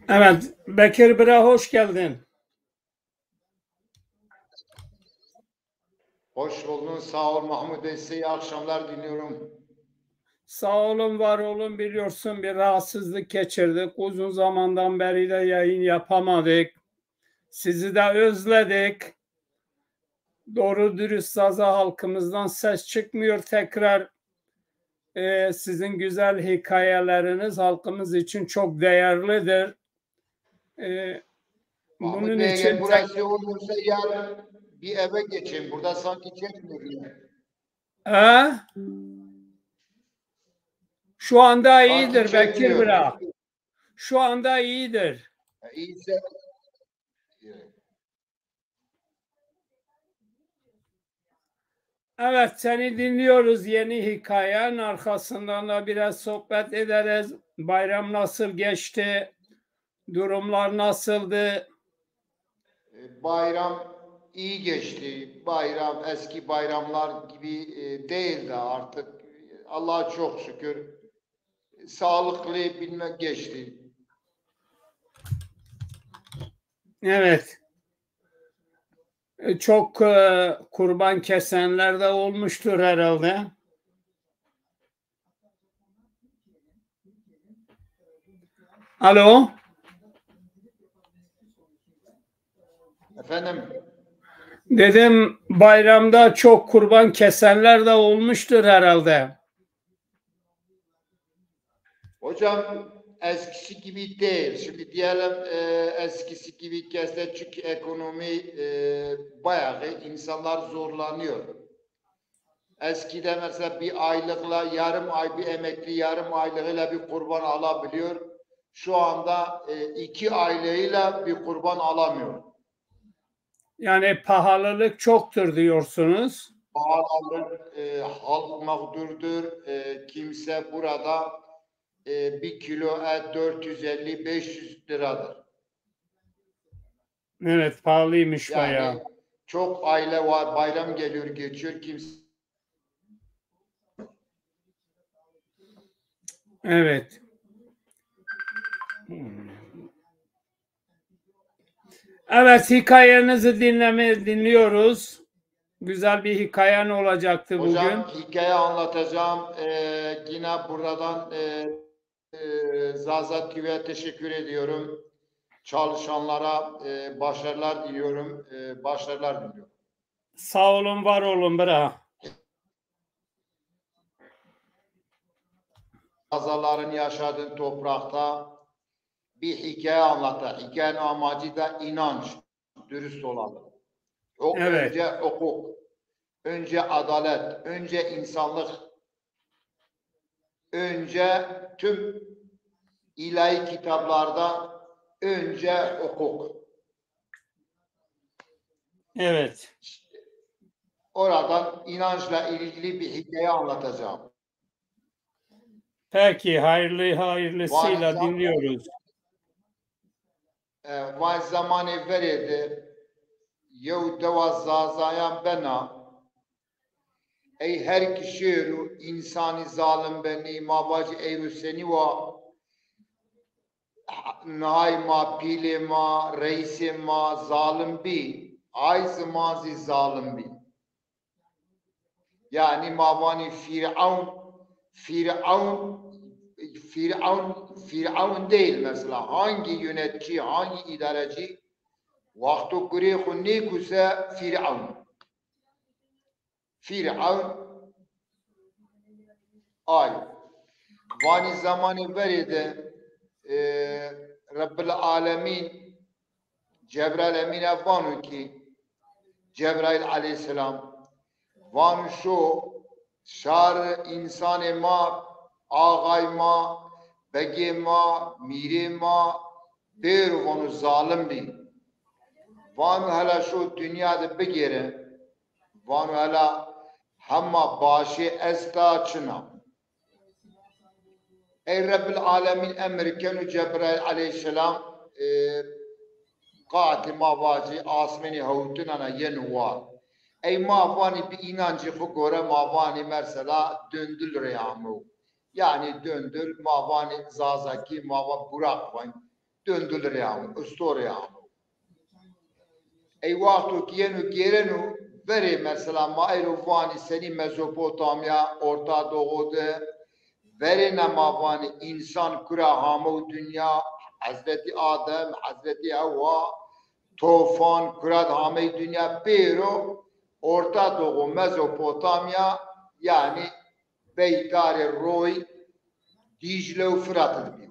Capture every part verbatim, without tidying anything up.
Evet, Bekir Bira, hoş geldin. Hoş buldun, sağ ol Mahmut Bey, size iyi akşamlar diliyorum. Sağ olun, var olun. Biliyorsun, bir rahatsızlık geçirdik. Uzun zamandan beri de yayın yapamadık. Sizi de özledik. Doğru dürüst Zaza halkımızdan ses çıkmıyor. Tekrar e, sizin güzel hikayeleriniz halkımız için çok değerlidir. E, Mahmut bunun Bey, için eğer burası olursa yarın bir eve geçeyim. Burada sanki çekmiyor yani. Ha? Şu anda Sanki iyidir Bekir çekmiyor. Bira. Şu anda iyidir. Ya, iyiyse Evet, seni dinliyoruz yeni hikayen. Arkasından da biraz sohbet ederiz. Bayram nasıl geçti? Durumlar nasıldı? E, bayram iyi geçti. Bayram eski bayramlar gibi e, değildi artık. Allah'a çok şükür. Sağlıklı bilmem geçti. Evet. E, Çok e, kurban kesenler de olmuştur herhalde. Alo? Efendim? Dedim, bayramda çok kurban kesenler de olmuştur herhalde. Hocam, eskisi gibi değil. Şimdi diyelim e, eskisi gibi kese, çünkü ekonomi e, bayağı insanlar zorlanıyor. Eskiden mesela bir aylıkla yarım ay, bir emekli yarım aylığıyla bir kurban alabiliyor. Şu anda e, iki aylığıyla bir kurban alamıyor. Yani pahalılık çoktur diyorsunuz. Pahalılık, e, halk mağdurdur. E, kimse burada e, bir kilo et dört yüz elli, beş yüz liradır. Evet, pahalıymış Yani bayağı. Çok aile var, bayram geliyor geçiyor, kimse Evet. Evet, hikayenizi dinleme dinliyoruz. Güzel bir hikayen olacaktı bugün. Hocam, hikaye anlatacağım. Ee, yine buradan e, e, Zaza T V'ye teşekkür ediyorum. Çalışanlara e, başarılar diliyorum. E, başarılar diliyorum. Sağ olun, var olun, bira. Zazaların yaşadığı toprakta bir hikaye anlatır. Hikayenin amacı da inanç, dürüst olalım. O Evet. Önce hukuk, önce adalet, önce insanlık, önce tüm ilahi kitaplarda önce hukuk. Evet. Oradan inançla ilgili bir hikaye anlatacağım. Peki, hayırlı hayırlısıyla Varsa- dinliyoruz. E, vay zamanê verê de yew dewa Zazayan bena. Ey her ki şêro însanî zalim benî, ma vacî ey ro senî wa nihay ma, pîlê ma, reîsê ma zalim bî, ay ziman zî zalim bî. Yani ma vanî Fîr'ewn, Fîr'ewn, Fîr'ewn, Fîr'ewn değil mesela. Hangi yönetici, hangi idareci wexto gurê xwu nêkuse Fîr'ewn. Fîr'ewn ay. Vanî zemanê verê de e, Rebbil Alemîn Cebrail Emîne vano ki, Cebrail aleyhisselam vano şo şar însanê ma, axay ma, begê ma, mîrê ma, pêro vano zalim bî. Vano hela şo dinya de bigêre, vano hela hema başê esta çina. Ey Rebbil Alemîn emir keno Cebrail aleyhisselam e, qatê ma vacî asmênê hewtinana yeno war. Ey ma vanî bi înancê xwu gore ma vanî mesela dundul rê amo. Yanî dundul, ma vanî zazakî, ma va buraq vanî. Dundul rê amo, ustor rê amo. Ey wexto ki yeno gêreno, verê mesela ma eyro vanî senî Mezopotamya, Orta Doğu de, verêna ma vanî însan kura hamew dinya, Hezretî Adem, Hezretî Hewa, tofan, kura de hamey dinya pêro, Orta Doğu, Mezopotamya, yanî beytarê roy Dîcle û Firat de bîyo.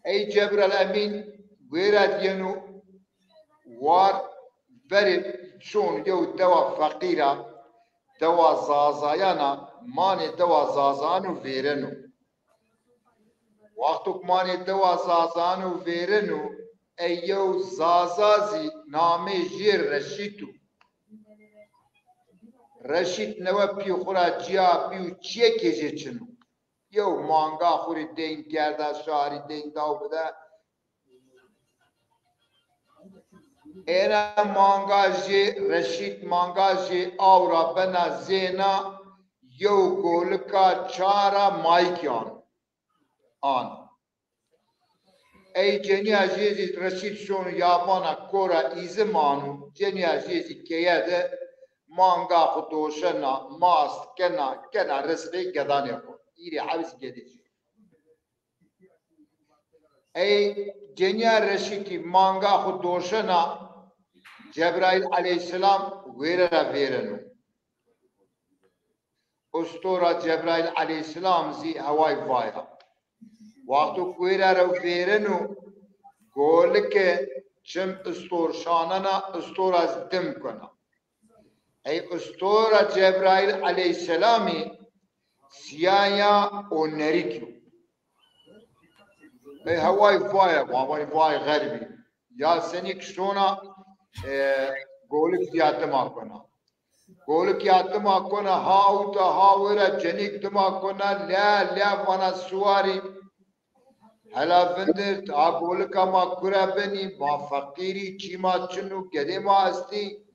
Ey Cebraîl Emîn wêra dîyeno war verê şon yew dewa feqîr a, dewa Zazayan a, manê dewa Zazayan û vêreno. Wexto ke manê dewa Zazayan û vêreno, ey yew Zaza zî namê jê Reşît o. Reşît newe pî xwu ra cîya bîyo, çiyekê jê çin o. Yew manga xwu rê deyn kerda, şarî deyn daw bide. Êna manga jê Reşît, manga jê aw ra bena zêna, yew golika çara mayikî an. An. Ey cenîya jê zî Reşît şono yabana kora îzim ano, cenîya jê zî keye de manga xwu doşena, mast kena, kena rizqê gedanê xwu. Hîrê hewz gedê jê. Ey cenîya Reşîtî manga xwu doşena, Cebraîl eleyhîsselam wêre ra vêreno. Ustora Cebraîl eleyhîsselam zî heway vaya. Wexto ke wêra ra vêreno, golike çim ustor şanena, ustora zî dim kena. Ey ustora Cebraîl eleyhîsselamî sîya ya û nerîk yo. Ey heway vaya, ma vanî vay xerbî. Ya senî ki şona, e, golik ya dima kena. Golik ya dima kena, ha ewta ha wêra cenîk dima kena, le le vana siwarî. Hela vindir, a golika ma kure benî, ma feqîrî, çî ma çin o, gedê ma estî.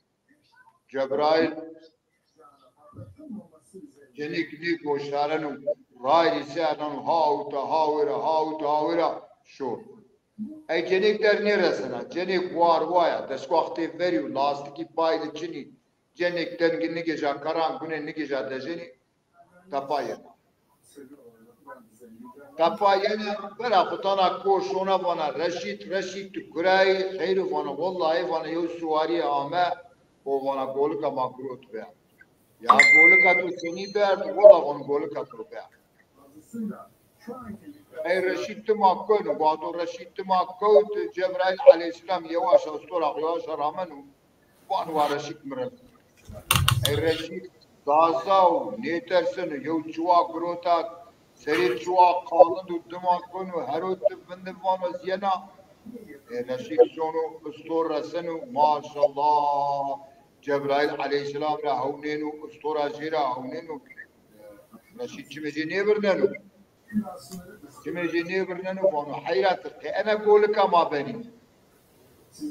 Cebraîl cenîk nî goşareno, rayîrî ser nano, ha ewta ha wêra, ha ewta ha wêra şo. Ey cenîk der nêresena, cenîk war waya, destgoxtê verî yo, lastikî pay de çinî, cenîk dengî nigêja karan, gunê nigêja dejenî, tepa yena. Tepa yena, vera xutana ko şona vana, Reşît, Reşît, tu kurayî? Xeyr o vana, wellahî vana, yew siwarîye ame, o vana, golika ma girot be. Ya golika to senî berd? Wela vano, golika to berd. Ey Reşît dima keno, wexto Reşît dima kewt, Cebraîl eleyhîsselam yewaş a ustora xo yewaş a rameno, vano wa Reşît mi reseno. Ey Reşît zaza o, nêterseno, yew çiwa girota, serê çiwa qalind o, dima keno, hero ti vindi vano ez yena. Ey Reşît şono, ustor reseno, maşallah. Cebraîl eleyhîsselam ra hewnêno, ustora jê ra hewnêno. Reşît çimê jê nêvirneno. Çimê jê nêvirneno, vano heyra ti, qe ena golika ma benî?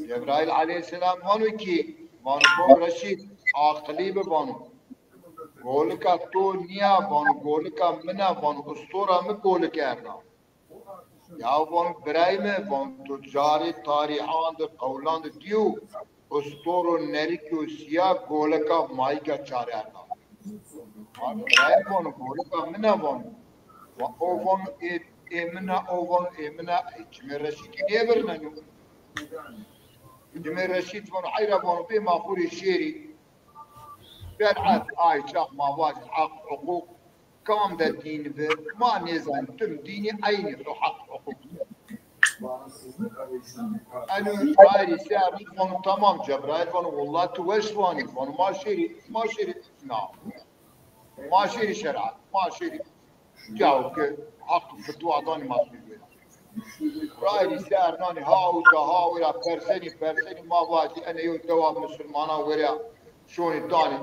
Cebraîl eleyhîsselam vano ki, vano bo Reşît, aqilî bi vano. Golika to nîya, vano golika min a, vano ustora mi golik erna. Ya vano birayê mi, vano to carê tarîxan de, qewlan de dîyo, ustoro nerikî û sîya golika mayîka çarerna. Vano birayê, vano golika min a vano. Va o vano ê, ê min a, o vano ê min a, ê çimê Reşîtî nêvirneno. Çimê Reşît vano heyra, vano bê ma xo rê şêrî. Şerîet, ay çax ma vajî heq, huqûq, kam de dîn bi, ma nêzanî, tim dînî eynî xo heq, huqûq. Eno rayîrî ser vano tamam, Cebraîl vano wellahî ti weş vanî, vano ma şêrî, ma şêrî, na. Ma şêrî şerîet, ma şêrî. Cawo ke heq fitwa danî ma sî wêra. Rayîrî ser nanî ha ewta ha wêra persenî, persenî, ma vatî ene yew dewa musulmanan wêra şonî danî.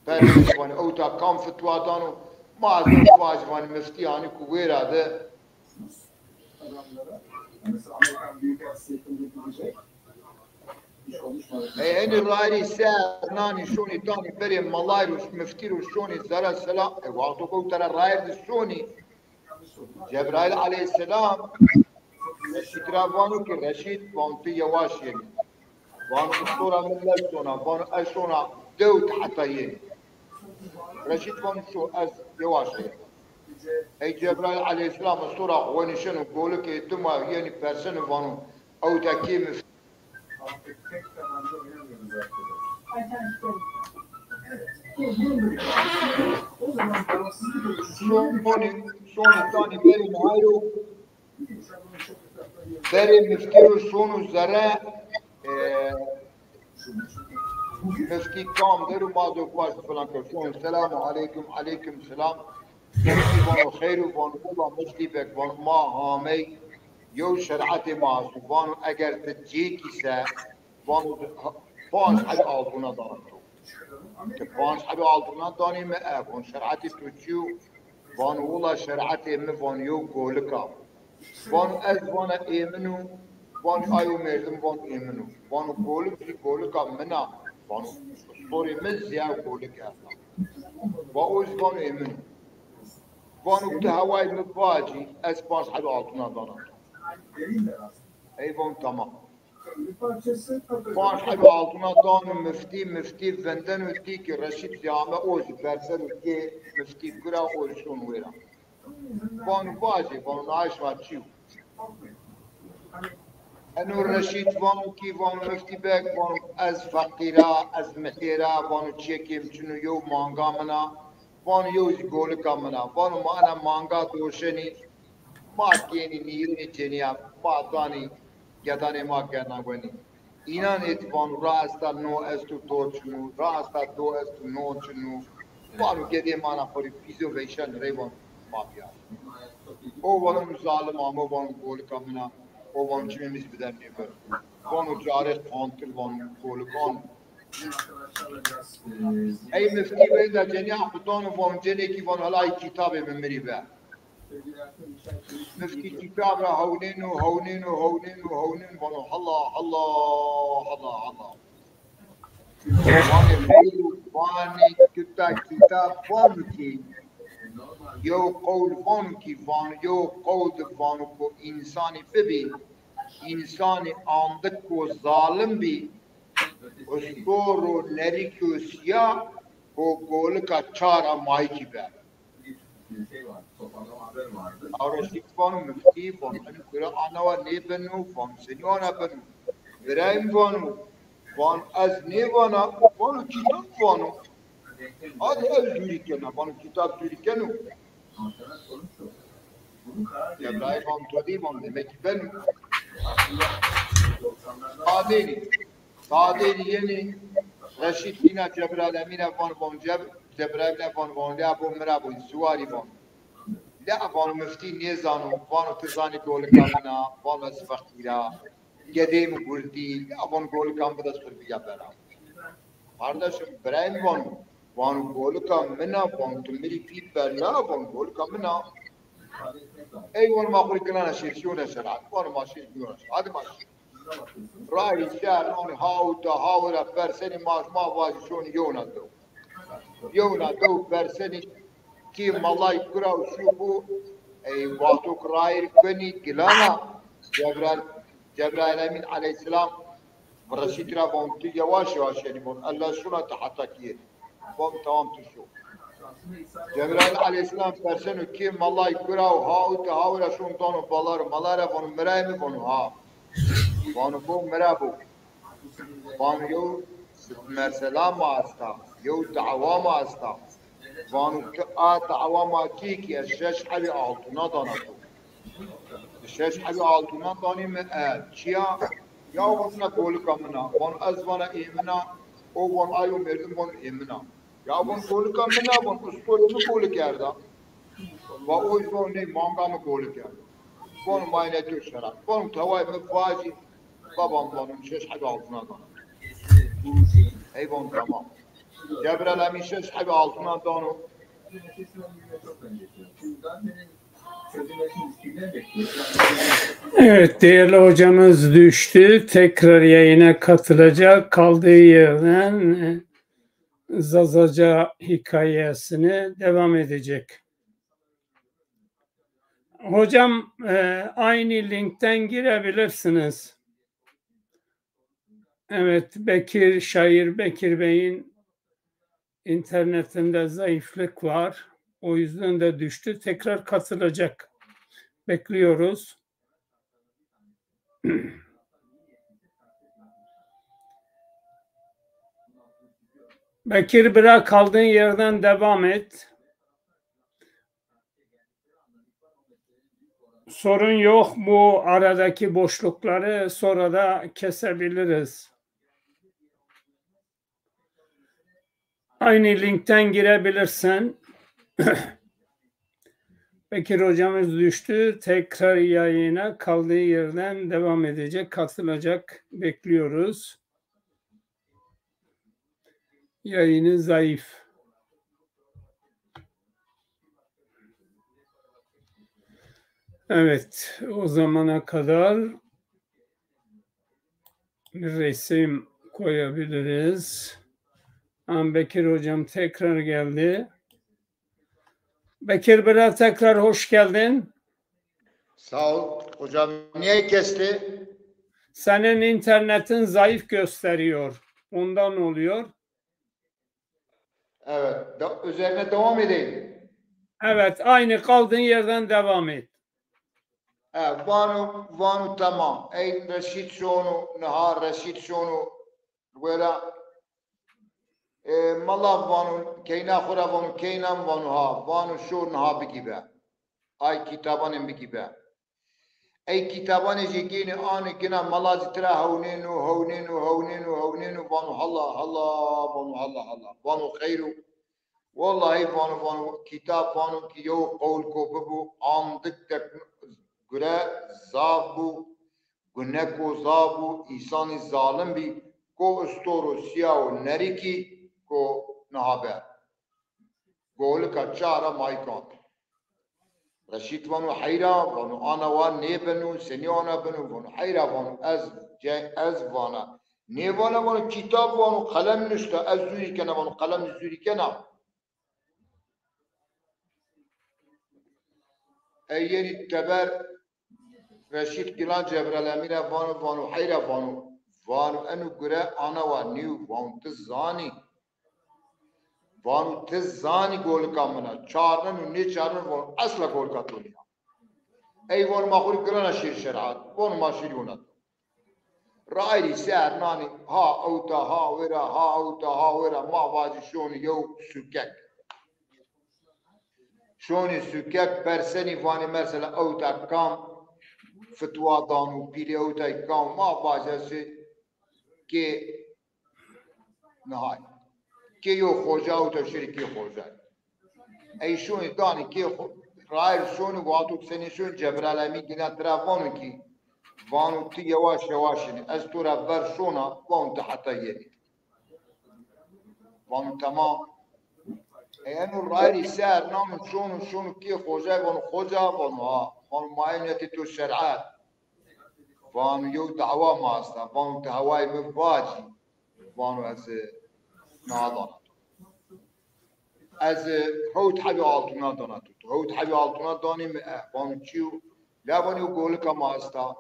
Persenî vanî ewta kam fitwa dano, ma ez vajî vanî miftî hanî ku wêra de. E, henî rayîrî ser nanî şonî danî berê malay ro, miftî ro şonî zere selam. E, wexto ko tera rayîr di şonî. Cebraîl aleyhîsselam Reşîd ra vano ki Reşîd, van tu yewaş yenî. Vano ustora min leş sona, vano ez şona dew heta yenî. Reşîd vano şo ez yewaş yenî. Ey Cebraîl aleyhîsselam ustora wenişeno golikê dima yenî perseno vano ewta kê mi Şonî, şonî tanî berê nihayro, berê miftî ro şono zere, e, miftî kam der û ma do baş filan ke şono, selamu aleykum, aleykum selam. Miftî vano xeyr û vano wila miftî bek, vano ma hamey yew şeretê ma esto. Vano eger ti cêkî se, vano panc hebî altuna dana to. Ti panc hebî altuna danî mi, e, vano şeretê to çi yo? Vano wila şeretê mi, vano yew golik a. Vano ez vana êmin o, vano ayo merdim vano êmin o. Vano golik zî golika min a. Vano ustorê mi zî yew golik esta. Va o zî vano êmin o. Vano ti hewayê mi vacî, ez panc hebî altuna dana to. Ey vano tamam. Panc hebî altuna dano miftî, miftî vindeno dî ki Reşîd zî ame, o zî perseno kê miftî kura, o zî şono wêra. Vano vacê, vano nayê şima çi yo? Eno Reşîd vano ki, vano miftî beg, vano ez feqîr a, ez mihêr a, vano çiyê kêm çin o, yew manga min a, vano yew zî golika min a. Vano ma ena manga doşenî, ma kênî nîrînî cenîya, ma danî gedanê ma gerna wenî. Înan ê ti vano ra esta no esto to çin o, ra esta do esto no çin o. Vano gedê ma na xo rê pîzo veyşen rey vano ma bîya. O vano zalim amo vano golika min a, o vano çimê mi zî biden nêbeno. Vano carê qantir vano golikan. Ey miftî veyda cenîya xo dano vano cenêkî vano hela ey kitabê mi mi rê be. Miftî kitab ra hewnêno, hewnêno, hewnêno, hewnêno, vano hela, hela, hela, hela. Vanê xeyr o, vanê kita kitab vano ki yew qewl vano ki vano yew qewl di vano ko însanî bibî, însanî andik ko zalim bî, ustor û nerîk û sîya ko golika çar a mayikî be. Aw Reşîd vano miftî, vano eno kura anawa nêbeno, vano senî wana beno. Birayê mi vano, vano ez nêvana, vano kitab vano. Hadi ez dûrî kena, vano kitab dûrî keno. Cebraîl vano to dî, vano demek ki beno. Adênî. Badênî yenî Reşîd hîna Cebraîl Emîne van, van Ceb-, Cebraîl Emîne van, van lea bo mi ra bo, siwarî van. Lea van miftî nêzano, vano ti zanî golika min a, vano ez feqîr a, gedê mi gurdî, lea van golika mi bide sir bîya bela. Kardeşim, birayê mi vano, vano golika min a, vano ti mi rî pî bela, vano golika min a. Ey vano ma xo rê ginana şêrşî yona şerat, vano ma şêrşî yona şerat, hadi ma şêrşî. Rayî ser nonî hawta hawira persenî ma, ma vajî şonî yewna dew. Yewna dew persenî kî malay kura û şû bû. Ey wexto ki rayîr kenî gilana Cebraîl, Cebraîl Emîn aleyhîsselam Reşîd ra von tu yewaş yewaş yenî von. Ella şuna ta heta kî yenî. Von tamam tu şo. Cebraîl aleyhîsselam perseno kî malay kura û hawta hawira şon dano balar malay ra von mi ra mi von ha. Vano bo mi ra bo. Vano yew mersela ma esta, yew dawa ma esta. Vano ti a dawa ma kî kî ez şeş hebî altuna dana to. Şeş hebî altuna danî mi, e, çiya? Ya vano na golika min a. Vano ez vana ê min a. O vano ayo merdim vano ê min a. Ya vano golika min a, vano ustorê mi golik kerda. Va o zî vano ney, manga mi golik kerda. Vano ma ênê to şerat. Vano teway mi vajî, babam vano şeş hebî altuna dano. Ey vano tamam. Cebraîl Emîn şeş hebî altuna dano. Evet, değerli hocamız düştü. Tekrar yayına katılacak. Kaldığı yerden, e, Zazaca hikayesini devam edecek. Hocam, e, aynı linkten girebilirsiniz. Evet, Bekir, şair Bekir Bey'in internetinde zayıflık var. O yüzden de düştü. Tekrar katılacak. Bekliyoruz. Bekir, bırak, kaldığın yerden devam et. Sorun yok. Bu aradaki boşlukları sonra da kesebiliriz. Aynı linkten girebilirsin. Bekir hocamız düştü. Tekrar yayına kaldığı yerden devam edecek, katılacak. Bekliyoruz. Yayını zayıf. Evet, o zamana kadar bir resim koyabiliriz. Ama Bekir hocam tekrar geldi. Bekir, bira, tekrar hoş geldin. Sağ ol. Hocam niye kesti? Senin internetin zayıf gösteriyor. Ondan oluyor. Evet. Da, üzerine devam edeyim. Evet, aynı kaldığın yerden devam et. E, vanu, vanu tamam. Ey Reşîd şono, niha Reşîd şono. Wera, e, mala vanu, keyna xo ra vanu, keynan vanu ha. Vanu şo niha bigîbe. Ay kitabanên bigîbe. Ey kitabanê jî gênê anê gina mala zî tira hewnêno, hewnêno, hewnêno, hewnêno, vano hala, hala, vano hala, hala. Vano xeyr o. Wellahî vano, vano, kitab vano ki yew qewl ko bibo, andik tek gure zaf bo, guneko zaf bo, însanî zalim bî, ko istoro sîya û nerîkî ko niha be. Golika çara maykan. Reşîd vano heyra, vano ana wa nêbeno, senî ana beno, vano heyra, vano ez, ce-, ez vana. Nêvana, vano kitab, vano qelem nuşta, ez zûrî kena, vano qelem zûrî kena. Ey yenî teber Reşîd Gilan Cebrail Emîn ra vano, vano heyra, vano, vano eno gure ana wa nîyo, vano ti zanî. Vano ti zanî golika min a, çarneno nêçarneno, vano esla golika to nîya. Ey vano ma xo rê girana şêrî şerîat, vano ma şêrî wina to. Rayîrî ser nanî ha ewta ha wêra, ha ewta ha wêra, ma vacî şonî yew sukek. Şonî sukek persenî vanî mesela ewta kam fitwa dano, pîlê ewtay kam, ma vacî ez kê nihay. Kê yo xoca ewta şirî kê xoca. Ey şonî danî kê xo-, rayîr şonî wexto senî şonî Cebrail Emîn gina tira vano ki, vano ti yewaş yewaş şinî. Ez to ra ver şona, vano ti heta yenî. Vano tamam. E, eno rayîrî ser nano şono, şono kê xocay, vano xoca, vano ha. Vano ma eno hetê to şer'et. Vano yew dawa ma esta. Vano ti hawayê mi vacî. Vano ez, e, na dana to. Ez, e, hewt hebî altuna dana to. To hewt hebî altuna danî mi, e, vano çi yo? La vano yew golika ma esta.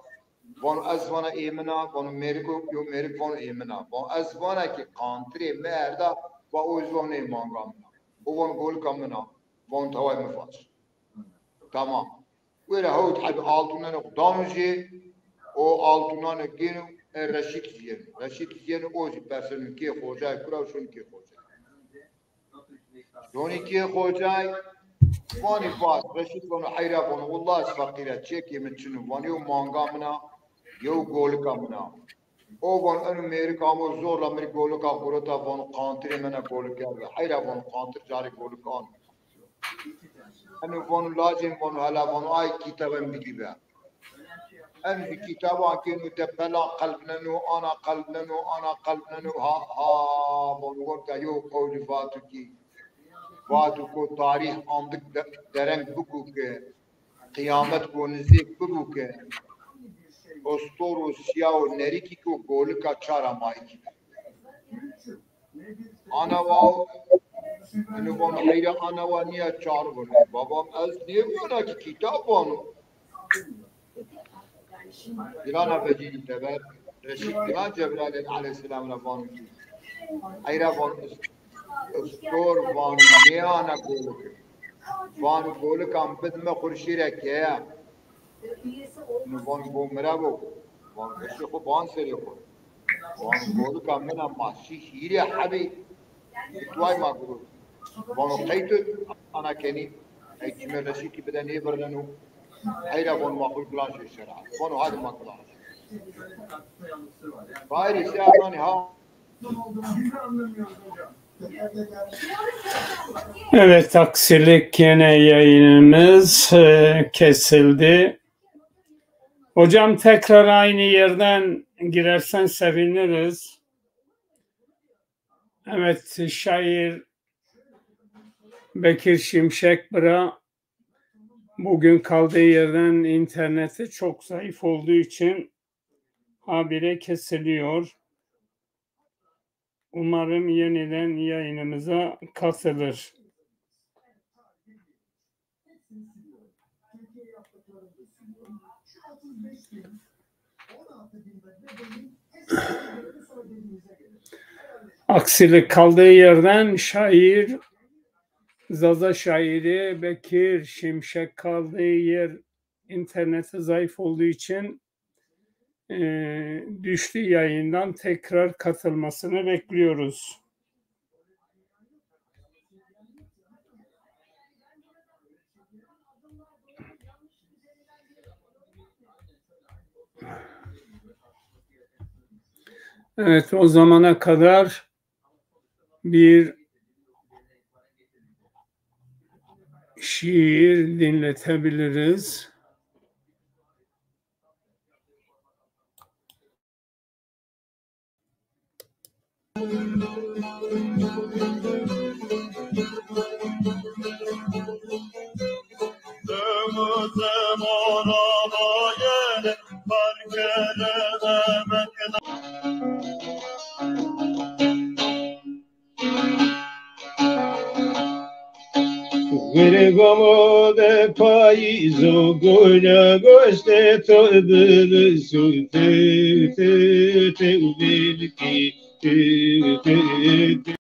Vano ez vana ê min a, vano mêrik o, yew mêrik vano ê min a. Vano ez vana ki qantirê mi erda, va o zî vano ê manga min a. O vano golika min a. Vano taway mi vac. Tamam. Wêra hewt hebî altunanê xo dano jê, o altunanê gêno, e, Reşîd zî yeno. Reşîd zî yeno, o zî perseno kê xocay kura, şono kê xocay. Şonî kê xocay, vanî vat, Reşîd vano heyra vano, willa ez feqîr a, çekê min çin o, vano yew manga min a, yew golika min a. O vano eno mêrik amo zorla mi rê golika gurota, vano qantirê min a golik kerda. Heyra vano qantir carê golik ano. Eno vano lacên, vano hela, vano ay kîtabên bigî be. Eno zî kîtaban gêno, depelan qelbneno, ana qelbneno, ana qelbneno, ha, ha, vano wexta yew qewlî vato ki, vato ko tarîx andik de-, dereng biko ke, qîyamet go nizdêk bibo ke, ostor û sîya û nerîkî ke golika çara mayîkî de. Ana wa, ino vano heyra ana wa nîya çar vano. Babam ez nêvana ki, kîtab vano. Gilana vecînî teber, Reşîd Gilan Cebraîl aleyhîsselam ra vano ki, heyra vano, ostor vano nêana golik. Vano golikan bidime xurşî re keye. Ino vano bo mi ra bo. Vano eşê xo ban serê xo. Vano golika min a, ma şîş hîrê hebî. Tuway ma gurot. Vano qey tu ana kenî? Ey çimê Reşîdî bide nêvirneno. Heyra vano ma xo gilan şê şera. Vano hadi ma gilan şê. Bayrî se ananî ha. Evet, aksilik, yine yayınımız e, kesildi. Hocam, tekrar aynı yerden girersen seviniriz. Evet, şair Bekir Şimşek bira bugün kaldığı yerden interneti çok zayıf olduğu için habire kesiliyor. Umarım yeniden yayınımıza katılır. Aksilik kaldığı yerden şair, Zaza şairi Bekir Şimşek kaldığı yer interneti zayıf olduğu için e, düştü yayından, tekrar katılmasını bekliyoruz. Evet, o zamana kadar bir şiir dinletebiliriz. Gurê gomo de payîz o, gula goştê to bilisu, tê, tê, tê, û bilkî, tê, tê, tê.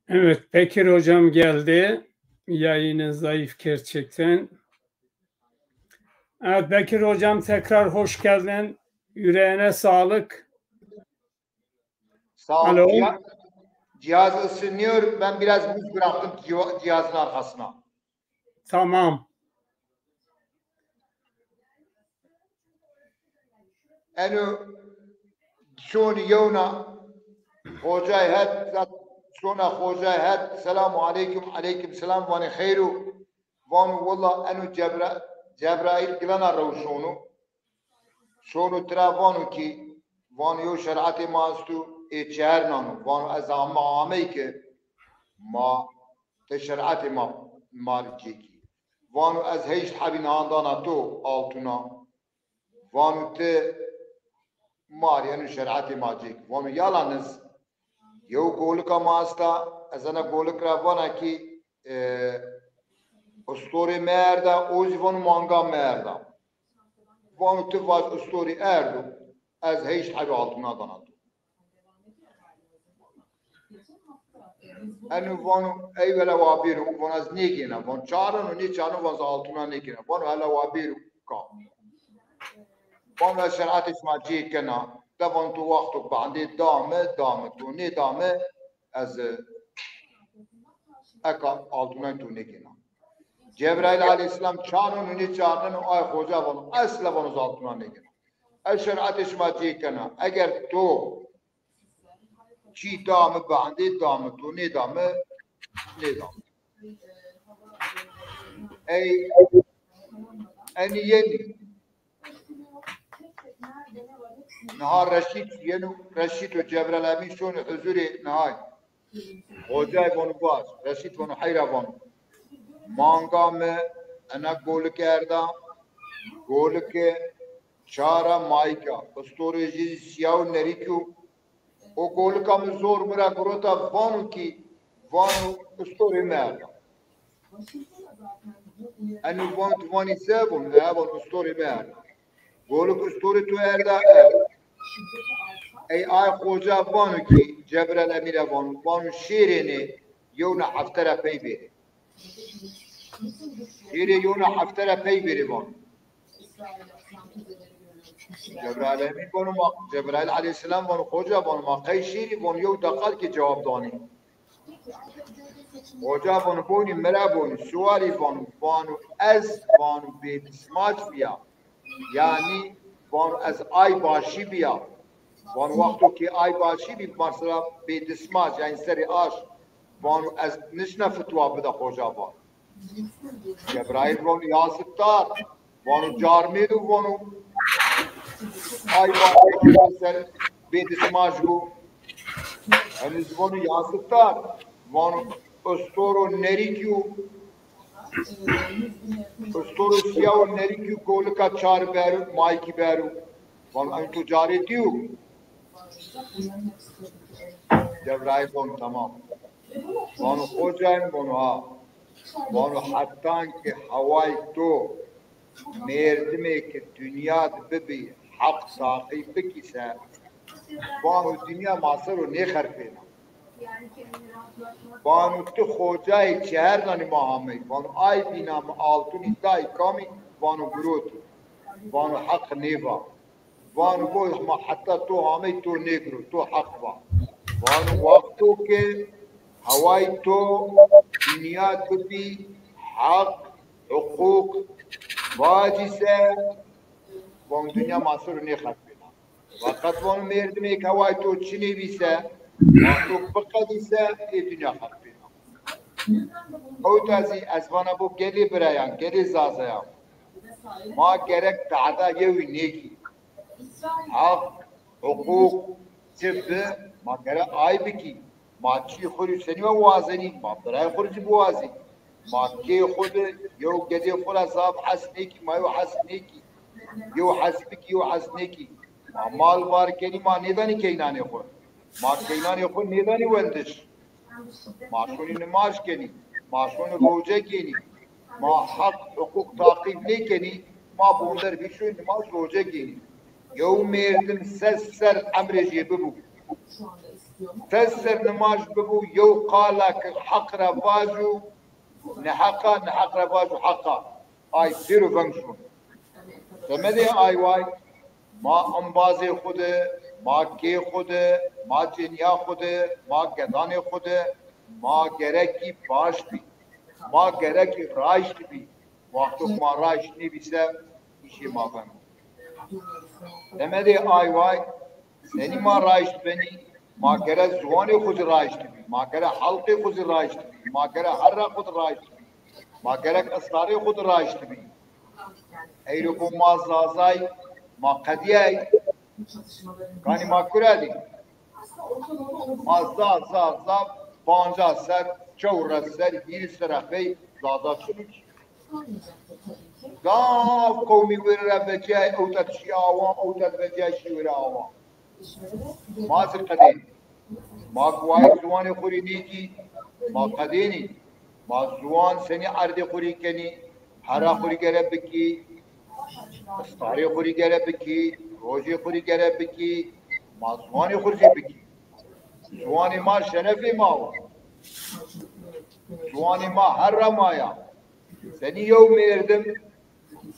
Evet, Bekir hocam geldi. Yayını zayıf gerçekten. Evet, Bekir hocam, tekrar hoş geldin. Yüreğine sağlık. Sağ ol. Alo. Ciha-, cihaz ısınıyor. Ben biraz muz bıraktım ciha-, cihazın arkasına. Tamam. Eno şonî yewna xocay het, zat şona xocay het, selamu aleykum, aleykum selam, vanê xeyr o. Vano willa eno Cebra-, Cebraîl gilana rew şono. Şono tira vano ki, vano yew şerîetê ma esto, ê çehar nano. Vano ez ame amey ki ma ti şerîetê ma, ma rê cêkî. Vano ez heşt hebî nihan dana to altuna. Vano ti ma rê eno şerîetê ma cêkî. Vano yalaniz yew golika ma esta, ez ena golik ra vana ki, e, ustorê mi erda, o zî vano manga mi erda. Vano ti vaj ustorî erdo, ez heşt hebî altuna dana to. Eno vano ey wele wa bêro, vano ez nêgêna. Vano çarno, nêçarno, vano ez altuna nêgêna. Vano hele wa bêro ka. Vano ez şerîetê şima cê kena. De vano to wexto bendê da mi, da mi, to nêda mi, ez eka altunay to nêgêna. Cebraîl aleyhîsselam çarno, nê çarneno, ay xoca vano esla vano ez altuna nêgêna. Ez şerîetê şima cê kena. Eger to çî da mi bendê da mi, to nêda mi, nêda mi. Ey, enî yenî. Niha Reşîd yeno, Reşîd û Cebrel Emîn şonê huzurê nihay. Xocay vano vaj, Reşîd vano heyra vano. Manga mi ena golik erda, golik çara mayka, istorê jî sîya û nerîk o. O golika mi zor mi ra girota, vano kî, vano istorê mi erda. Eno van, tu vanî se? Von, e, van istorê mi erda. Golik istorê tu erda, e. Ey ay xoca vano kî, Cebraîl Emîn ra vano, vano şêrênê yewna hefte ra pey bêrê. Şêrê yewna hefte ra pey bêrê vano. Cebraîl Emîn vano ma, Cebraîl aleyhîsselam vano, xoca, vano ma qey şêrî? Vano yew deqal kî cewab danî. Xoca vano bonî, mi ra bonî, sualî vano, vano ez, vano bêdismac bîya. Yanî vano ez ay başî bîya. Vano wexto kî ay başî bî, mesela bêdismac, yanî serê aş. Vano ez nişna fitwa bida xoca, vano. Cebraîl vano ya sittar. Vano carmêdo, vano ay başî ser bêdismac bo. Henîz vano ya sittar. Vano istoro nerîkî yo. Istoro sîya û nerîkî yo, golika çar bero, maykî bero. Vano ey to carê dîyo? Cebraîl vano tamam. Vano xoca, vano ha. Vano hetan ke haway to mêrdimê ke dinya de bibî heq taqîb bikî se, vano dinya ma ser o nêxerpêna. Vano ti xocayê çi herdanî ma amey. Vano ay bîna mi altûnî dayî kamî, vano girotî. Vano heq nêva. Vano bo ma heta to amey to nêgiro, to heq va. Vano wexto ke haway to dinya de bî heq, huqûq vacî se, vano dinya ma ser o nêxerpêna. Feqet vano mêrdimê ke haway to çinê bî se, wexto biqedî se, ê dinya xerpêna. Ewta zî ez vana bo gelê birayan, gelê zazayan. Ma gerek tehda yewî nêkî. Heq, huqûq, çi bi, ma gerek ay bikî. Ma çî xwu rî senî wa wazenî, ma birayê xwu rî zî biwazî. Ma kê xwu de yew gedê xwu ra zaf hes nêkî, ma yew hes nêkî. Yew hes bikî, yew hes nêkî. Ma mal bar kenî, ma nêdanî keynanê xwu. Ma keynanê xwu nêdanî wendiş. Ma şonî nimaj kenî, ma şonî roce kenî, ma heq, huqûq taqîb nêkenî, ma bonder bî şonî nimaj roce kenî. Yew mêrdim ses ser emrê jê bibû. Ses ser nimaj bibû, yew qala ke heq ra vajo, neheq a, neheq ra vajo heq a. Ay pêro veng şono. Semedê ay way, ma embazê xwu de, ma kê xwu de, ma cênîya xwu de, ma gedanê xwu de, ma gerekî baş bî. Ma gerekî raşt bî. Wexto ma raşt nêbî se, îşê ma veng o. Semedê ay way, senî ma raşt benî? Ma gere ziwanê xwu zî raşt bî. Ma gere helqê xwu zî raşt bî. Ma gere herra xwu zî raşt bî. Ma gerek istarê xwu zî raşt bî. Eyro bo ma zazay, ma qedîyay. Ganî ma kura dî? Ma zaf, zaf, zaf, pancas ser, çewres ser, hîris ser a pey zaza çinî. Zaf qewmî wêre ra vecîyay, ewta şî awan, ewta vecîyay şî wêre awan. Ma zî qedênî. Ma guwayê ziwanê xwu rê nêkî, ma qedênî. Ma ziwan senî erdê xwu rê kenî, herra xwu rê gere bikî, istarê xwu rê gere bikî, rojê xwu rê gere bikî, ma ziwanê xwu rê zî bikî. Ziwanê ma şerefê ma wa. Ziwanê ma herra ma ya. Senî yew mêrdim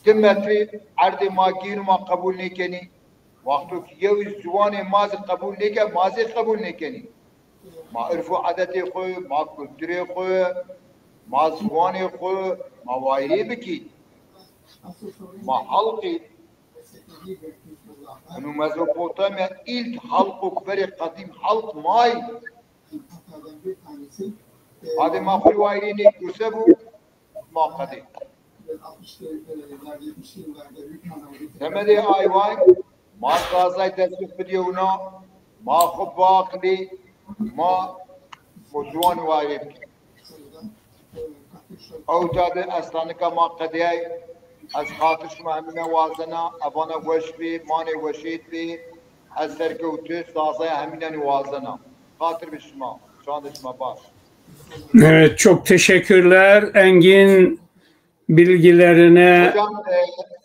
di metrî erdê ma gêno ma qebûl nêkenî? Wexto ke yewî ziwanê ma zî qebûl nêke, ma zî qebûl nêkenî. Ma irf û edetê xwu, ma kulturê xwu, ma ziwanê xwu, ma wayîrê bikî. Ma halqî. Eno Mezopotamya, ilk halqo ke verê qedîm halq may. Badê ma xwu wayîrê nêkir, se bû? Ma qedê. Semedê ay way, ma zazay dest pê bidîyê wina, ma xwu biaqilî, ma xwu ziwan wayîrê bikî. Ewca de estanika ma qediyay. Ez xatir şima hemîne wazena, evana weş bî, manê weşêd bî. Ez serkewtiş, zazaya hemînenî wazena. Xatir bi şima, çandê şima baş. Evet, çok teşekkürler Engin bilgilerine. Hocam, e,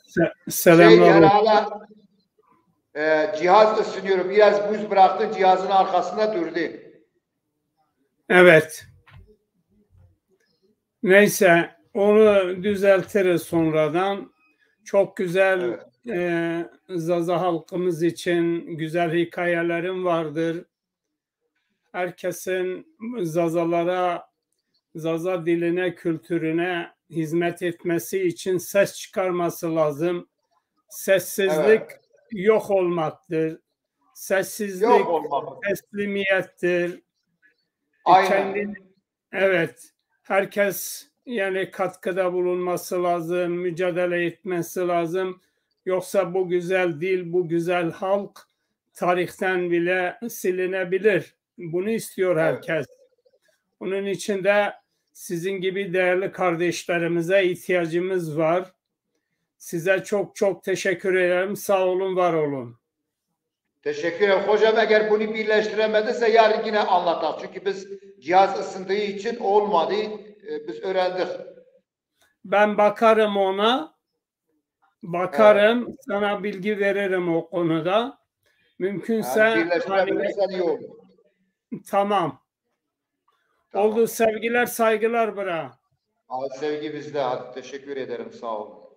se- şey, selamlar olsun. Herhalde, e, cihaz ısınıyor. Biraz buz bıraktın, cihazın arkasında durdu. Evet. Neyse, onu düzeltiriz sonradan. Çok güzel, evet, e, Zaza halkımız için güzel hikayelerin vardır. Herkesin Zazalara, Zaza diline, kültürüne hizmet etmesi için ses çıkarması lazım. Sessizlik, evet, yok olmaktır. Sessizlik, yok olmaktır, teslimiyettir. E, aynen, kendini, evet, herkes yani katkıda bulunması lazım, mücadele etmesi lazım. Yoksa bu güzel dil, bu güzel halk tarihten bile silinebilir. Bunu istiyor, evet, herkes. Bunun için de sizin gibi değerli kardeşlerimize ihtiyacımız var. Size çok çok teşekkür ederim. Sağ olun, var olun. Teşekkür ederim. Hocam, eğer bunu birleştiremediyse yarın yine anlatak. Çünkü biz cihaz ısındığı için olmadı. E, biz öğrendik. Ben bakarım ona. Bakarım, evet, sana bilgi veririm o konuda. Mümkünse yani birleştirebilirsen hani iyi olur. Tamam. Tamam. Oldu. Sevgiler, saygılar bra. Abi, sevgi bizde. Hadi, teşekkür ederim. Sağ olun.